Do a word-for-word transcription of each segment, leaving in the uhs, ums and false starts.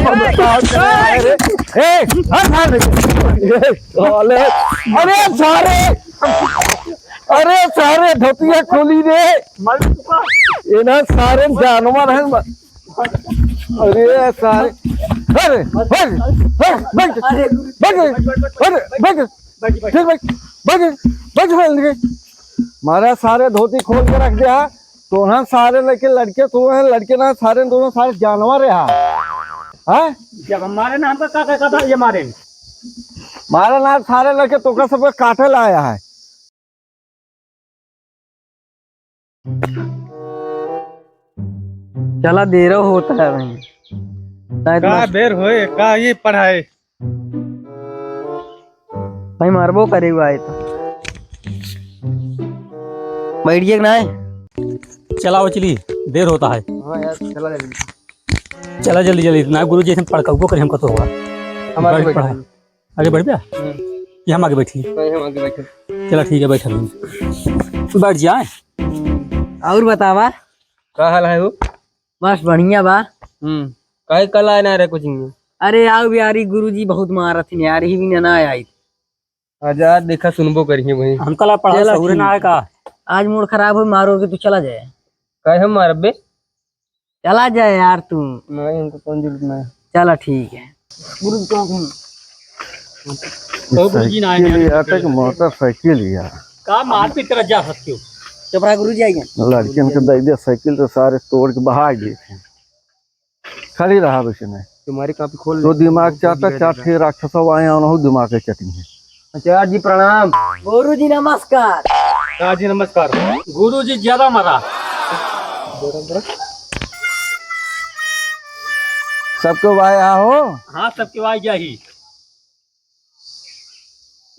अरे, ए, हट, हट, ए, साले, अरे सारे, अरे सारे, धोतिया खोली रे। ये ना सारे जानवर हैं। अरे सारे, अरे, अरे, अरे, बैठ, बैठ, अरे, बैठ, बैठ, ठीक बैठ, बैठ, बैठ, बैठ, बैठ। मारा सारे धोती खोल के रख दिया। तोहन सारे लइके लड़के तो हैं, लड़के ना सारे, दोनों सारे जानवर है। हाँ? जब हम मारे ना, हमका का, का, का था, ये मारे। मारे ना सारे लड़के तोका सबके काटे ला आया है। चला, देरो होता है भाई। शायद का मस्त बेर होए, का ये पढ़ाई? भाई, मारबो करे हुआ है तो। बैठ गया कि ना है? चला, वो चली, देर होता है। हाँ यार, चला जल्दी। चला जल्दी, जल्दी। ना गुरु जी, ऐसे पढ़ कबो करे हमको तो हुआ। हम आगे बैठ बैठे पढ़ा। हैं। आगे बढ़ गया? हम्म। ये हम आगे बैठी। नहीं, हम आगे बैठे। चला ठीक है, बैठा नहीं। बैठ जाए। हम्म। और बतावा? का हाल है हो? बस बढ़िया बा। हम्म। काहे कल आए ना रहे कोचिंग में? अरे आओ यार, ई गुरुजी बहुत मारत हैं यार, ही भी ना, ना आई। आज यार देखा सुनबो करिए वही। हमका ला पढ़ा चला सहूरे ना ठीक। आए का? आज मूड खराब हो, मारो के तू चला जाए। काहे हम मारब बे? चला जाए यार तू। नहीं, हमको कौन जरूरत नहीं। चला ठीक है। गुरु जी कहाँ घूम? तो गुरु जी ना आए साइकिल यार। यार, तक मोटरसाइकिल यार। का मारपीट कर जा सकते हो? चुप रहा गुरु जी, आइए। लड़कियन के दे दे साइकिल तो सारे तोड़ के बहा गए थे। खड़ी रहा वैसे नहीं। तुम्हारी कॉपी खोल तो ले। दिमाग चाटा, चाट के राक्षस आए, उन्हों दिमाग के चटनी है। आचार्य जी प्रणाम। गुरु जी नमस्कार। आचार्य जी नमस्कार। गुरु जी ज्यादा मारा। सबके वाय आ हो। हाँ, सबके वाय जा ही।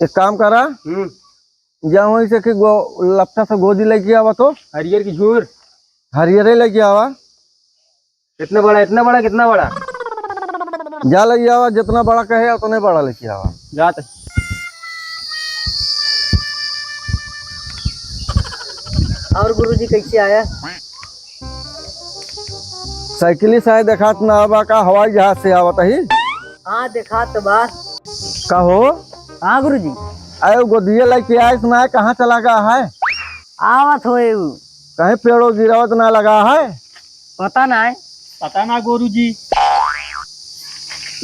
एक काम करा, हम्म। जा वहीं से कि गो-, लपटा से गोदी लेके आवा तो। हरियर की झूर। हरियरे लेके आवा। इतना बड़ा, इतना बड़ा, कितना बड़ा? जा लेके आवा, जितना बड़ा कहे उतने बड़ा लेके आवा। जात। और गुरुजी कैसे आया? साइकिल से आए, देखात ना बा का हवाई जहाज से आवत ही? हाँ, देखात बा। का हो? हाँ गुरुजी। अरे गोदिया लेके आए सुना है, कहाँ चला गया है? आवत होए उ। कहीं पेड़ों गिरावत ना लगा है? पता ना है। पता ना गुरुजी।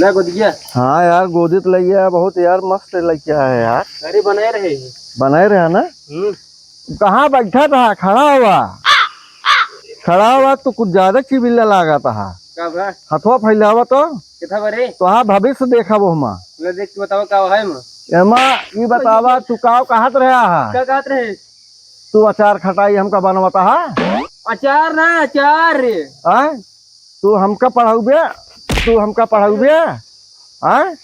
ले गोदिया। हाँ यार, गोदी तो लइया है बहुत यार, मस्त लइका है यार। अरे बनाए रहे। बनाए रहे ना? हम्म। कहाँ बैठा था? खड़ा हुआ। खड़ा हुआ तो कुछ ज्यादा चिबिल्ला लागा था। का बा? हथवा फैलावा तो। किथा बरे? तो हाँ, भविष्य देखा वो हमा। ले देख के बतावा का है मा? एमा ई बतावा, तू का कहत रहा है? का कहत रहे? तू अचार खटाई हमका बनवता है? अचार ना, अचार। आय? तू हमका पढ़ाउबे? तू हमका पढ़ाउबे? आय?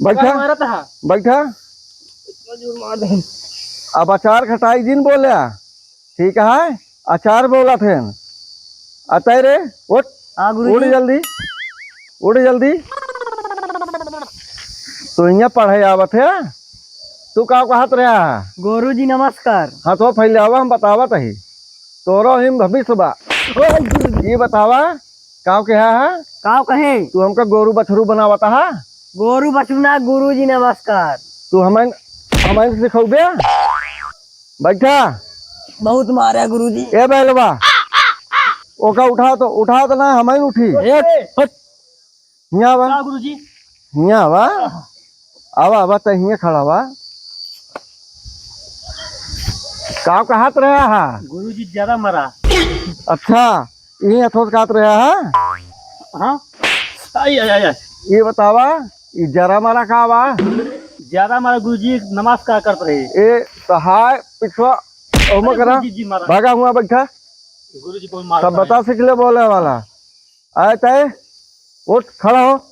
बैठा। का मारत हा? बैठा। इतना जोर मार दे। अब अचार खटाई जिन बोल्या। ठीक है? अचार बोलत हैं। अतः रे, उठ। हाँ, गुरुजी। उठ जल्दी। उठ जल्दी। तू हियाँ पढ़े आवत है? तू का कहत रहा? गुरुजी, नमस्कार। हथवा फैलावा, हम बतावत ही। तोरो ही भविष्य बा। ओए गुरुजी। ये बतावा, काव कहा है? काव कहे? तू हमका गोरू बछरू बनावत हा? गोरू बछरू ना, गुरुजी, नमस्कार। तू हमन, हमन सिखौबे? बैठा। बहुत मारा गुरुजी। ए बैलवा, ओका उठा तो, उठा तो ना, हमन उठी। ए, हट। हियाँ आवा। का गुरुजी? हियाँ आवा। आवा, आवा, तै हियाँ खड़ा बा। का कहत रहा हा? गुरुजी ज्यादा मरा। अच्छा, ये अथोस कहत रहा हा? हाँ। आई, आई, आई, आई। ये बतावा, ये जरा मारा का बा? ज्यादा मारा गुरुजी नमस्कार करत रहे। ए, सहाय, पिछवा, ओमा अरे करा। गुरुजी जी मारा। भागा हुआ बैठा। गुरुजी बहुत मारा सब है। बता सीख ले बोले वाला। आए तय, उठ, खड़ा हो।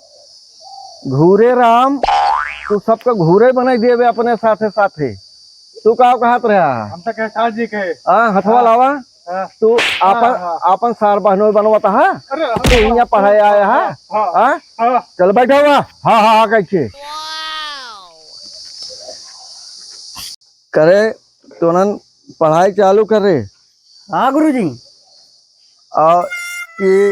घूरे राम, तू सबका घूरे बनाई देबे अपने साथे साथे। तू का कहत रहा? हम तो कहे साहब जी के। हाँ, हथवा हाँ। लावा। हाँ। तू हाँ, आपन, हाँ। आपन सार बहनोई बनवत हा? अरे, तू हियाँ पढ़ाई आया हा? हाँ, हाँ। हाँ? हाँ। चल बैठा हुआ। हाँ, हाँ, हाँ, कैसे? करे, तोनन पढ़ाई चालू कर रे। हाँ गुरुजी। और ये,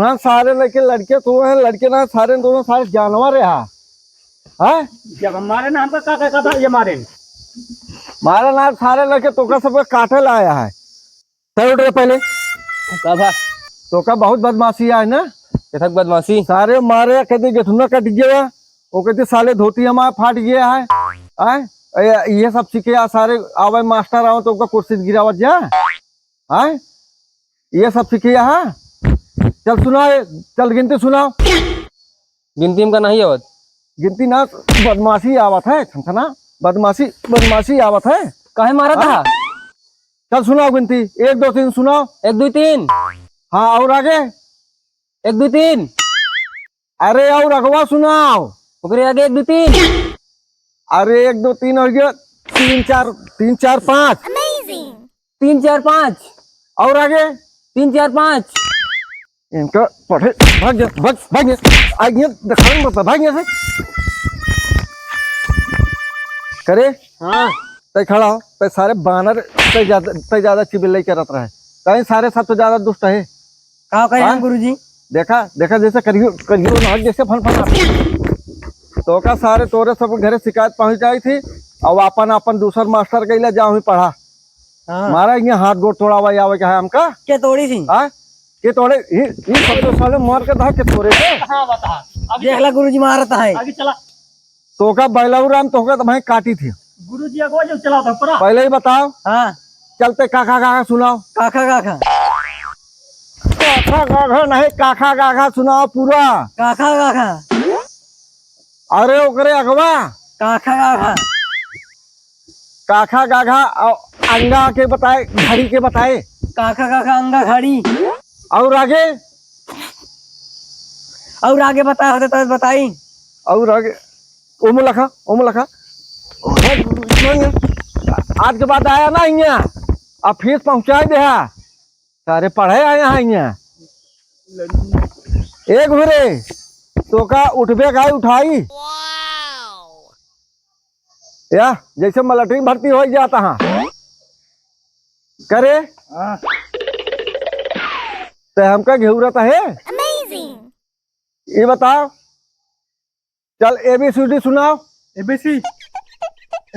तोहन सारे लइके लड़के तो हैं, लड़के ना सारे, दोनों सारे जानवर है। हाँ? जब हम मारे ना, हमका का, का, का था ये मारे? मारे ना सारे लइके तोका सबके काटे ला आया है। चल उठ रे पहले। का भा? तोका बहुत बदमाशी है ना? केथक बदमाशी? सारे मारे, कदी गेठुना कट गया, वो कहती साले धोती हमारा फाट गया है। आय? ये, ये सब सीखे आ सारे, आवे मास्टर आवे तो ओका कुर्सी से गिरावत जा। आय? ये सब सीखे आ, हाँ? चल सुना, चल गिनती सुनाओ। गिनती में का नहीं आवत? गिनती ना, बदमाशी आवत है, छनछना, बदमाशी, बदमाशी आवत है। काहे मारत हाँ? हा? चल सुनाओ गिनती, एक, दो, तीन सुनाओ। एक, दो, तीन। हाँ, और आगे? एक, दो, तीन। अरे, और अगवा सुनाओ। ओकरे आगे एक, दो, तीन। अरे, एक, दो, तीन हो गया। तीन, चार, तीन, चार, पाँच। तीन, चार, पाँच। और आगे? तीन, चार, पाँच। इनका पढ़े, भाग जा, भाग, भाग जा। आ, ये दिखाई मत, भाग यहाँ से। करे? हाँ। तै खड़ा हो, तै सारे बानर, तै ज्यादा, तै ज्यादा चिबिल्लई करत रहे। तै सारे सबसे ज्यादा दुष्ट है। का कहे हाँ? हम गुरुजी? देखा, देखा जैसे करियो, करियो ना, जैसे फन फन आते। तो का सारे तोरे सब घरे शिकायत पहुंच जाई थी, और अपन, अपन दूसर मास्टर गइला, जा वहीं पढ़ा। हाँ। मारा ये हाथ गोड़ तोड़ावा आवे क्या है हमका? के तोड़ी थी? हाँ? के तोड़े? ये, ये सब तो साले मार के दहा के तोड़े थे। हाँ, बता। अभी देख ला गुरुजी मारत है। आगे चला। तोका बैलाऊ राम तोका तो भाई काटी थी। गुरुजी अगवा जो चला था परा। पहले ही बताओ। हाँ। चलते काखा काखा सुनाओ। काखा काखा। काखा काखा नहीं, काखा काखा सुनाओ पूरा। काखा काखा। अरे ओकरे अगवा। काखा काखा। काखा काखा, अ, अंगा के बताए, घड़ी के बताए। काखा काखा अंगा घड़ी। और आगे? और आगे बता होते तो बताई। और आगे? ओमो लखा, ओमो लखा। आज के बाद आया ना हियाँ, अब फीस पहुँचाइ देहा। सारे पढ़े आया है हियाँ। ए घुरे, तोका उठबे का उठाई। या, जैसे मलटरी भर्ती होइ जाता हाँ। करे? हाँ। ते हमका घेउरत है? Amazing। ये बताओ, चल A B C D सुनाओ। A B C,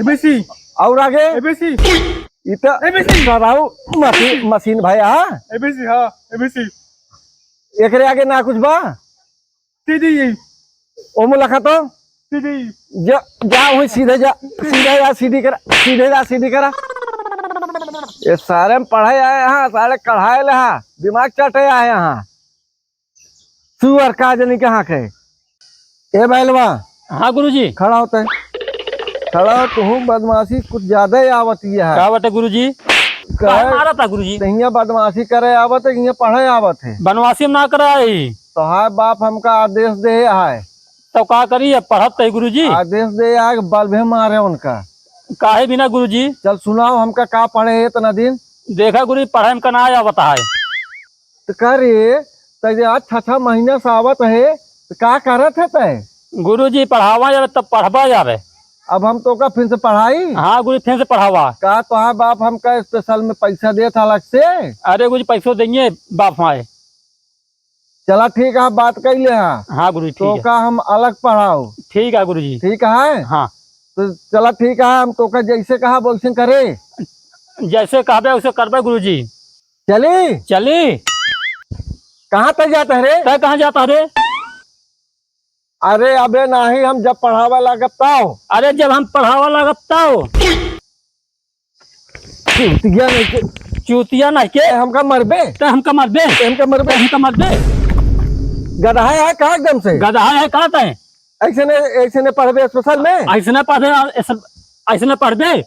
A B C। और आगे? A B C। ई तो A B C। सराऊ मशीन, मशीन भाई, हाँ? A B C, हाँ, A B C। एकरे आगे ना कुछ बा? C D। ओमो लखा तो? C D। जा, जा वही सीधे जा, सीधे जा, C D करा, सीधे जा, C D करा। ये सारे में पढ़े आए हैं, सारे कढ़ाए ले हैं, दिमाग चाटे आए हैं। सुअर का जनी कहाँ के? ए बैलवा। हाँ गुरुजी। खड़ा होते। खड़ा हो, तुहूँ बदमाशी कुछ ज्यादा ही आवत ही है। का बाटे गुरुजी? कहे काहे मारत है गुरुजी? तहिया बदमाशी करे आवत है, हियाँ पढ़े आवत है। बदमाशी हम ना कराई। तोहार बाप हमका आदेश दे है। तो का करी, अब पढ़त है गुरुजी। आदेश दे है, बल्बे मारे उनका। काहे बिना गुरुजी? चल सुनाओ हमका का पढ़े है इतना दिन। देखा गुरुजी, पढ़े हमका ना आवत है। तो का रे, तो ये आज छह छह महीना से आवत है, तो का करत है तय? गुरुजी, पढ़ावा जावे तब पढ़बा जावे। अब हम तोका फिर से पढ़ाई? हाँ गुरुजी, फिर से पढ़ावा। का तोहार बाप हमका special में पैसा देत है अलग से? अरे गुरुजी, पैसो देंगे बाप हमारे। चला ठीक है, बात कइ ले हाँ। हाँ गुरुजी, ठीक है। तोका हम अलग पढ़ाओ। ठीक है गुरुजी। ठीक है? हाँ। तो चला ठीक है, हम तोका जैसे कहा वैसे करे। जैसे कहबे वैसे करबे गुरुजी। चली? चली। कहाँ तक जाता है रे? तै कहाँ जाता है रे? अरे अबे नाही, हम जब पढ़ावा लागब तब। अरे जब हम पढ़ावा लागब तब। चूतिया नहीं के। चूतिया नहीं के। तै हमका मरबे? तै हमका मरबे? तै हमका मरबे? तै हमका मरबे? गदहा है का एकदम से? गदहा है का तै? ऐसे ने, ऐसे ने पढ़बे special में? ऐसे ने पढ़बे, ऐसे, ऐसे ने पढ़बे?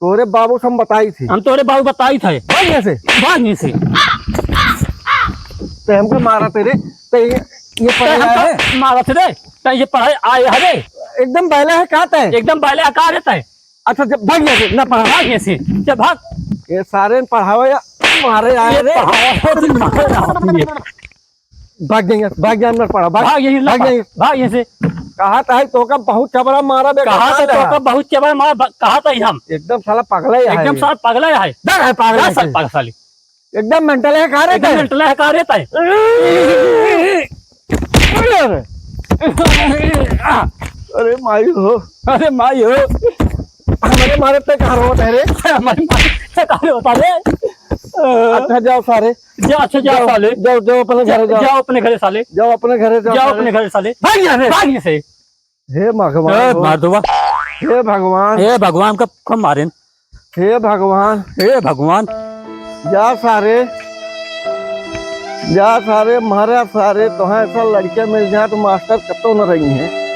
तोरे बाबू से हम बताई थी। हम तोरे बाबू बताई थे। भाग यहाँ से। भाग यहाँ से। ते हमको मारा तेरे, ते ये, ये ते पढ़ाई हमको है। मारा तेरे, ते ये पढ़ाई आए है रे। एकदम बैला है का ते? एकदम बैला है का रे ते? अच्छा, जब भाग यहाँ से, ना पढ़ा। भाग यहाँ से, जब भाग। ये सारे पढ़ावे या मारे आए ये रे। पढ़ावा है, तू मारे आवा तू ये। भाग जाइए, भाग जाइए, मत पड़ा, भाग, भाग यहीं से, भाग भाग, जाइए। भाग यहीं से। कहा था, तोका बहुत चबड़ा मारा बे, कहा था, कहा था। तोका बहुत चबड़ा मारा, ब-, कहा था ही हम। एकदम साला पगला ही है एकदम ये। साला पगला ही है। डर है पागल डर है साला ये। पागल साली। एकदम mental है, कहा रे एकदम तै? Mental है, कहा रे तै? अरे। अरे माई हो। अरे माई हो। हमारे मारे ते कहाँ रोत है रे? हमारे मारे ते कहाँ रोत है रे? अच्छा, जाओ सारे। जा, अच्छा, जाओ जाओ, साले। जाओ, जाओ अपने घरे जाओ। जाओ अपने घरे साले। जाओ अपने घरे जाओ जाओ साले। अपने घरे साले। भाग यहाँ से। भाग यहाँ से। हे भगवान ए, हो। मार दो बा। हे भगवान। हे भगवान का, का मारेन। हे भगवान। हे भगवान। जा सारे। जा सारे, मारा सारे, तोहे ऐसा लड़के मिल जाए तो मास्टर कतो न रही है।